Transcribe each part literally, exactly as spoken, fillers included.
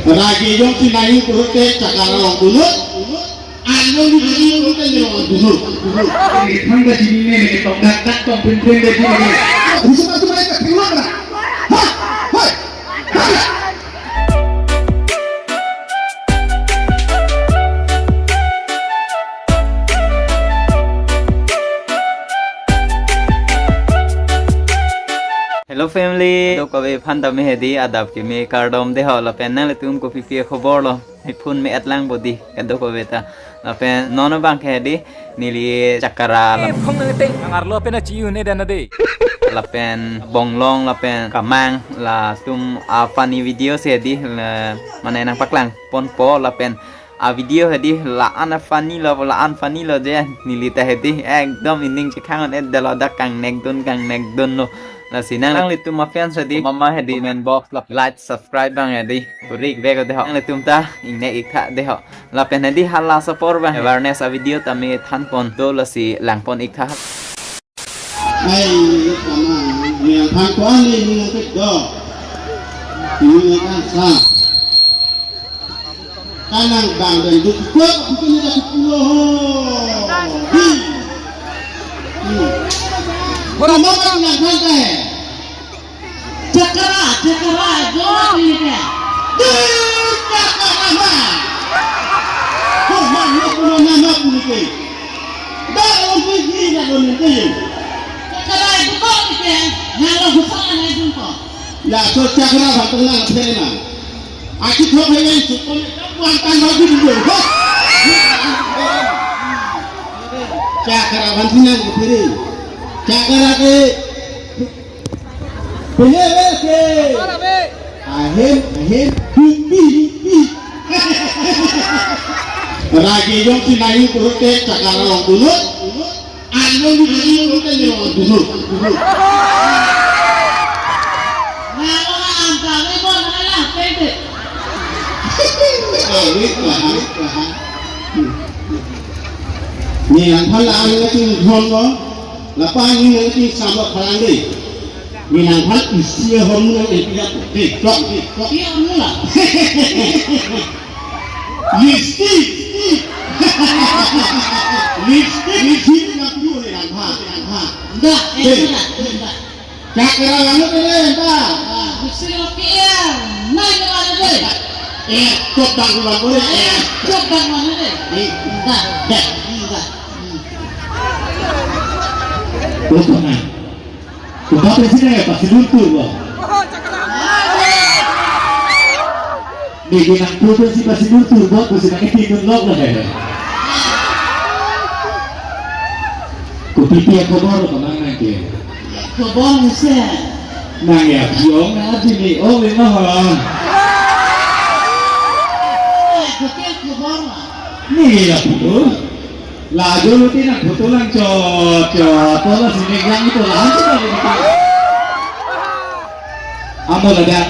Ragi jongsi nangji pulote chakara along dunnon. Along ni dunnon, dunnon, dunnon. Thangta chinine, tong dak dak tong pin pin de chinine. Husu husu mereka keluar lah. Ha? Hoi. Hello family, kadokave aphan tame hedi adap kimi kardom deho, lapen nanglitum kopipi akhobor lo, mi phone me-et lang bodi, kadokave ta. Lapen non abang ke hedi, neli chakara lap- Em, khong nang teng, ang arlo pen achi un-e dan ade. Lapen Bonglong, lapen Kamang, latum a-funny video si hedi, la, mane nangpaklang ponpo, lapen a-video hedi la-an a-funny lo, la-an funny lo je, neli ta hedi ekdom ining chekhang un-edetlo, dak kangnek dun, kangnek dunlo. Lasi nang, nanglitum a-fans hedi, mama hedi comment box la like, subscribe abang hedi kuri-ik vek deho. Nanglitum ta ingnek-ik tha deho. Lapen hedi hala support abang awareness a-video tame thanpon do, lasi langpon-ik tha. Ai, tama, ni ang thang ko ani ni ang tek do. Ni ang kan sa. Kanang bang dan duk ko, bukan ni duk pulo ho. Hi. Hi. Ora mo kan nang thang ka hai. Chakara, chakara, jo ni ka. Duk chakara ma. Ko ma ni ko na ma ni ke. Ba, on ko ni na ko ni ke. Chakara, duk ko ni ke. Na lo ko sa na duk ko. Laso chakara bang tong lang phe na. Aki thok hai nai sukon wan tan ba dun dun. Chakara bang sinang ko phere. Chakara ke phere ke. Ahem, ahem, hupi, hupi. Ragi jongsi nangji pulote chakara along dunnon. Along ni along ni along dulu. Nalo na angka ni bon na la pende. Awit lah, awit lah. Ni ang phala ang ni ting hon ko. Lapa ni ni ting sama phalang de. Ni ang phal isi hon ni ang pia ko. Dek, dok, dek, dok. Iya, mula. Lipstick. Lipstick, lipstick na phu ni nang pha, nang pha. Nda, eh, nda, nda. Chakara lanu pele nda. Ah, lipstick lo kia. Nai lo lanu pele. Eh, chop bang lo pele. Eh, chop bang lo pele. Eh, nda, nda, nda. Hmm. Lo kona. Ko ba presiden ya, pasiluntur bo. Neke nang phu pensi pasiluntur bo, ko si nang itinun lok lah ya. Kopipi akhobor lo Kamang nang ke. Khobor mese. Nang ya phi-ong nang arje me-ong le ma ha. Kopi akhobor ma. Neke ya phu. Lajo lo ti nang photo lang chot chot, to lasi nek lang to lang chot. Amo ladak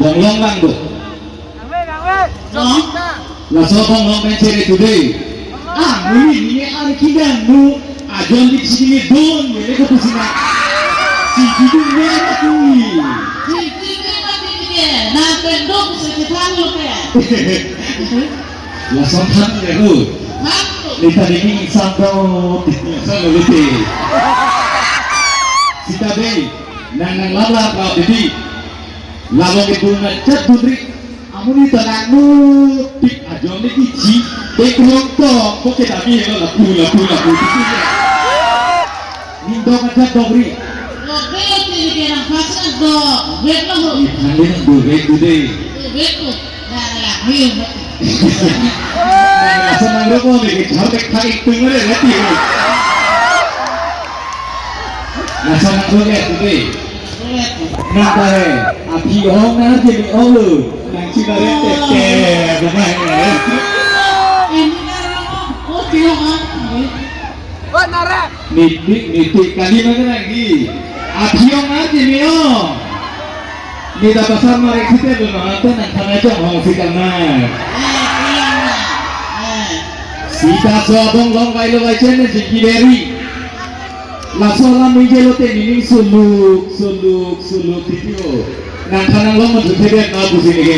Bonglong lang do. Laso Bonglong pen chere today. Ah, muni ni ar kidang nu ajon di sini don ni ko pusina. Si kidung ni aku. Siti ni mati ni na pendok se kitang lo pe. Lason than le ru. Nita dini samdo. Samdo lite. Sita dei, nang nang lala pra didi. Lalo ke dun na chat dun ri. Amuni ta nang nu tik ajon ni kichi. Dek rong to, ko ke dami lo lapu, lapu, lapu. Ning dok aja dok ri. Lo be ti ke nang pas dok. Wet lo ho. Ni thang ni nang dok wet tu dei. Wet tu. Nang la hui. Nang la senang ro ko ni ke char dek thang ik tung re wet ti. Nang senang ro ke tu dei. Nang ta he. Aphi-ong nang arje me-ong lo. Nang china re te te. Nang he. Ini kan oh dia ah. Nitik, nitik, kali mana lagi? Aphi-ong arje me-ong. Nita pasar mari kita belum nonton nang thana jong hong si kamar. Sita so Bonglong vai lo vai chen si kiberi. Laso alam mingje lo te nining suluk, suluk, suluk titio. Nang thana long man suthe na busi neke.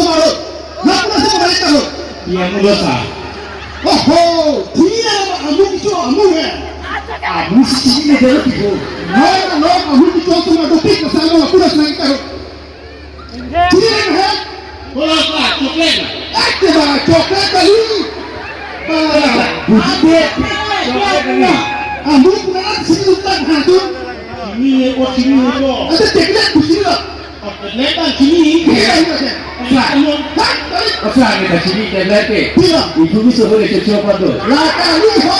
Somar. Lapu na Somar itu. Iya, mulo sa. Oho, dia amu itu amu ya. Amu sih ini dia itu. No, no, amu itu Somar dopik ke sana, lapu na Somar itu. Dia ya. Bola apa? Coklat. Ate ba, coklat kali. Ba, Amu kuna sini utang hatu. Ini ye, oh, sini ye, oh. Ada tablet di sini lah. Tablet kan sini. Iya, iya, iya. Asa. Hah? Tarik. Asa, kita sini tablet ke. Iya. Ibu bisa boleh cocok apa tu? Lah, kali ho.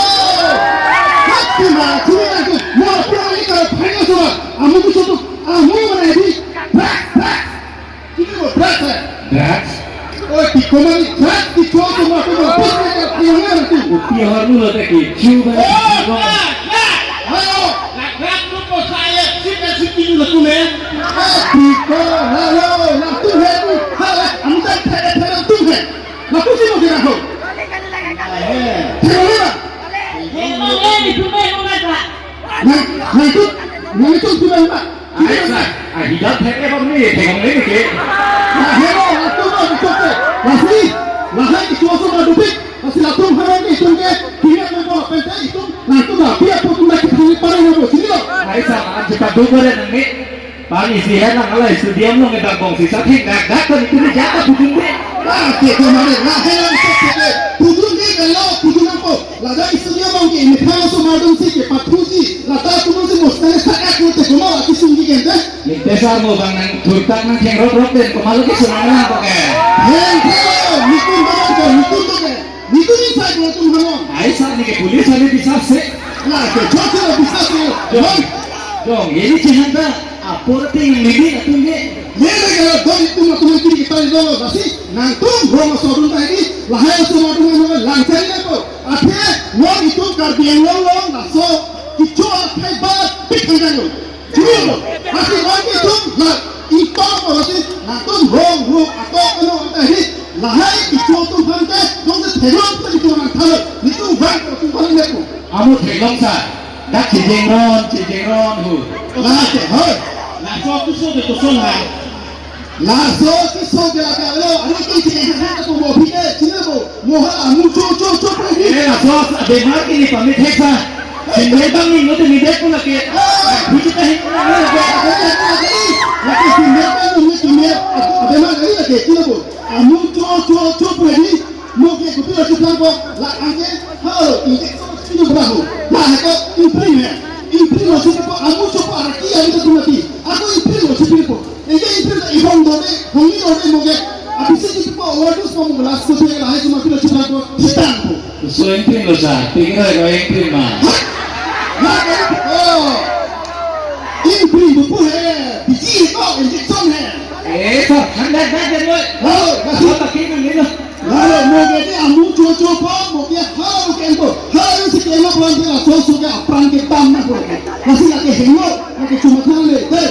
Hati mah, sini lagi. Mau pulang ini kalau banyak semua. Amu tu satu. Amu mana ini? Brak, brak. Sini mau brak, brak. Brak. Oh, di komani brak, di cowok semua tu mau bus mereka pulang lagi tu. Upi harus lo teki. Cium. Oh, brak, brak. Halo. Lah, brak tu kok saya, sini, sini dulu tu, men. Ah, di ko, halo, lah tu, hen. Halo, amu tak, tak, tak, tu, hen. Lapu si mo kira ho. Thero le ba? Nang, nang tu, nang tu tu ba? Ai sa, ah, hidat thek le bang ni, thek le ni ke. Nah, hero, lapu mo tu te. Lasi, lahai kecho osomar dopik. Lasi latum haro ni tum ke, kiri mo ko pente itum, nang tu ba, pia po tum na kithani pare na bo, sini lo. Ai sa, ang cepat dulu deh nang ni. Pani si hen lang alai studio along kita bong si sathing dak dak kan itu ni jaka pudun deh. Ah, ke ko mane, lah hen lang sek sek deh. Pudun deh kalau pudun apa? Ladak studio along ke ini kalau semua dong si ke pathuji. Lata tu mesti mesti sak aku te kuma lagi sunggi kan deh. Ni besar mo bang nang thurtak nang theng rok rok deh kuma lagi senang nang pakai. Hen, hen, mikun dong ke, mikun dong ke. Nitu ni sai ko tum hamon. Ai sa ni ke police ani bisa se. Lah ke chot chot bisa se. Jong. Jong, ye ni chehang ta. Apor te yang ni ni atum ye. Ye ni kalau dong itum atum yang kiri kita ni dong. Lasi nangtum rong sodun ta ini. Lahai osomar dong hamon lang cari na ko. Athe, wong itum Karbi Anglong long laso. Kecho akhai bat pik hang lo. Chini lo, lasi wan ke tum, la, ipa ko lasi, latum rong, rong, ato, ano, anta hi, lahai, icho tum hante, dong se theklong, ta itum nang thalo, nitum van ko tum van le ko. Amu theklong sa, dak chijeng ron, chijeng ron hu. Lasi, hoi. Laso tu so de to so la. Laso keso ke lake alo, ano ke chijeng hante ko mo phi ke, chini lo. Moha amu cho cho cho pre. Eh, laso, abemar ke ni pamit hek sa. Sindel bang ni ngote ni dek pula ke. Buji tahi pula ni lake. Lake sindel bang ni sindel. Abemar kali lake, kilo bo. Amu cho cho cho pre ni. Mo ke kopi lake plan ko. La anke. Halo, injection sini berlaku. La heko imprint ya. Imprint lo sini ko amu cho ko araki ya itu mati. Aku imprint lo sini ko. Eke ipin ta ihong dode, hong ni dode mo ke. Abisi di po, waduh, semua mo gelas, so dia lahai cuma pila cuma ko, hitam ko. So imprint lo sa, tinggal ko imprint ma. Hah? Nah, kayak, oh. Imprint buku he, biji ko, injection he. Eh, so, hendak dah deh mo. Lalu, masih. Apa kini ni lo? Lalu, mo ke ni amu cho cho po, mo ke hau ke ento. Hau si ke ento pran ke la, so so ke apran ke tam na ko. Masih lagi hengok, lagi cuma thang le, deh.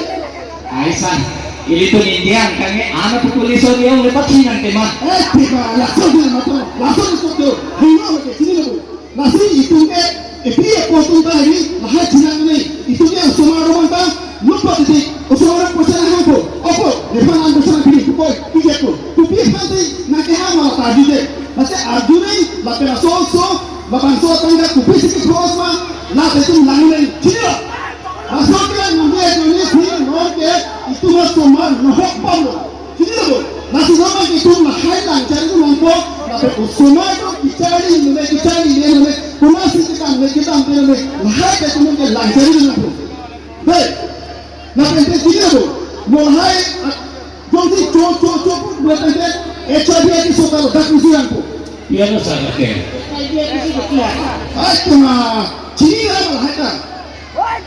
Ai sa, ilitum Indian, kami anak pukul iso dia, lepas chinang tema. Eh, tiga, langsung dia matang, langsung dia stop dia. Hingga lagi, sini lagi. Lasi itum ke, eh, pria potong ta ini, lahai chinang ini. Itum ke osomar romang ta, lupa titik. Osomar orang percaya apa? Apa? Dia pernah percaya pilih, boy, tiga ko. Tapi nanti, nak ke hama tadi deh. Lasi arju ni, lapen aso-aso, lapen so tangga, kupi siki cross ma, lapen itum lang neng. Sini lah. Laso ke nang dia joni si nong ke itum osomar nohok bom lo. Sini lo. Laso nong ke itum lahai lang cari tu nong po. Lapen osomar tu kicari nune kicari nune. Kuma si kita nune kita ampe nune. Lahai ke itum ke lang cari nune po. Dei. Lapen te sini lo. Mo lahai jongsi cho cho cho po lapen te H I V AIDS so kalau dak isi yang po. Piano sa ke. Ai kuma chini la lahai ta.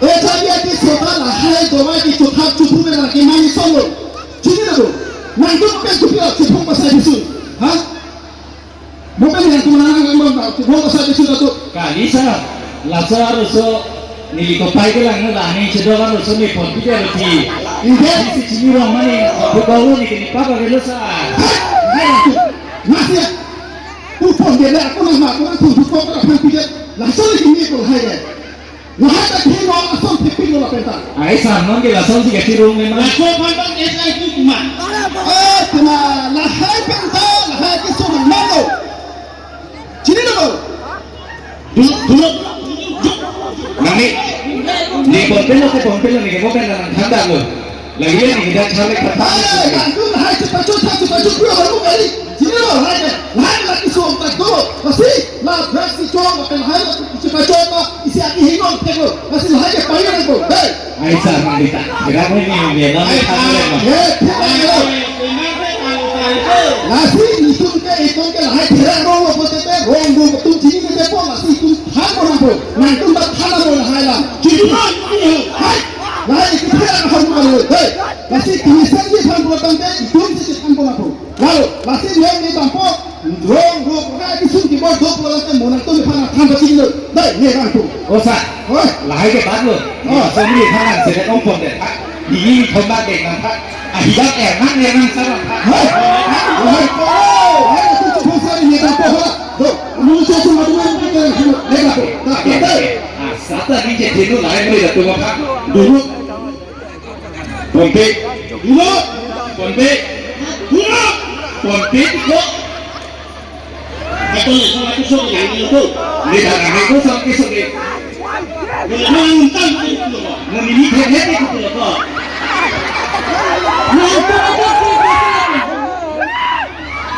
Esa dia di sota lahai doma di chuthap chuphu me la ke mani solo. Chini lo. Nangtum pen chupi la chuphu pasai bisu. Ha? Mo pen nangtum nang nang mo chuphu pasai bisu tu. Kali sa, laso arloso neli kopai ke lang la ni chedok arloso ni pon pide lo ti. Inde? Isi chini rong mani, ko ko ni ke ni papa ke lo sa. Hai, hai, tu. Masih. Upon dia aku nama aku tu tu pon pide. Laso ni kini ko hai deh. Lahai ta kini lo ason thepik lo lapen ta. Ai sa non ke lason si kachirung memang. Laso pantang S I T kuma. Eh, kuma lahai penta, lahai ke so nang malo. Chini lo. Dulu, dulu. Nani? Ni pompelo ke pompelo ni ke mopen nang thanda lo. Lagi ni kita cari kata. Eh, kan tu lahai cepat cepat cepat cepat pura baru kali. Chini lo, lahai ke. Lahai lagi so tak dulu. Pasti lah berhasil coba. Lahai, isi kachot ma, isi aki hingong theklo. Lasi lahai ke payo nangpo. Hei. Ai sa, Mang Dita. Gerak ini, ini, ini, Hai, ini, hai, ini. Hai, hai, hai. Lasi itum ke, itum ke lahai therak rong lo pote te, rong rong tum chini ke tepo, lasi itum than ko nangpo. Nangtum ta than nangpo lahai alam. Chini ko, chini ko. Hai. Lahai itum therak rong rong lo. Hei. Lasi itum isan di than ko tangte, itum si than ko nangpo. Lalu, lasi neng ni bangpo, rong rong, hai, itum ki bor dok lo lasi mo nangtum than, than ko chini lo. Dei, ne nangtum. O sa. Hoi. Lahai ke bat lo. Oh. Sini than nang sini kompon de. Ini thoma ke nang than. Ah, hidak er nang, er nang sama. Hei! Hei! Hei! Hei! Hei! Hei! Hei! Hei! Hei! Ah, sata ni je jenu lahai mulai datu apa? Dulu. Ponpe. Dulu. Ponpe. Dulu. Ponpe ko. Ito ni, sama ko so yang dulu. Ni dah, ni ko sa ke so ke. Nang tang ko ko. Nang ini phephet ko ko.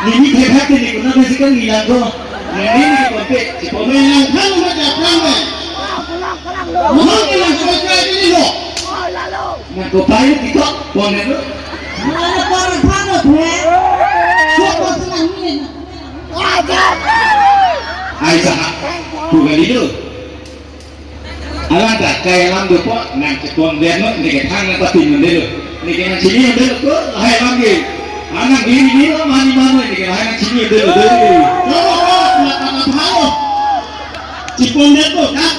Nini phephet ni ko na besi kan ngilang ko. Nini ni ko pe. Ko me nang thang ma ja thang me. Nang ngilang ko ka ni lo. Nang ko pai ni ko. Ko ne lo. Nang ko thang lo phe. Ko ko thang ni. Ai sa. Ko ka ni lo. Alang ta kai alam dopo nang chekong den lo, neke thang nang patin lo delo. Neke nang chini lo delo ko, lahai alam ke. Anang ini ini lo mani mani neke lahai nang chini lo delo delo. Lo lo lo, na na na lo. Chekong den lo, ya.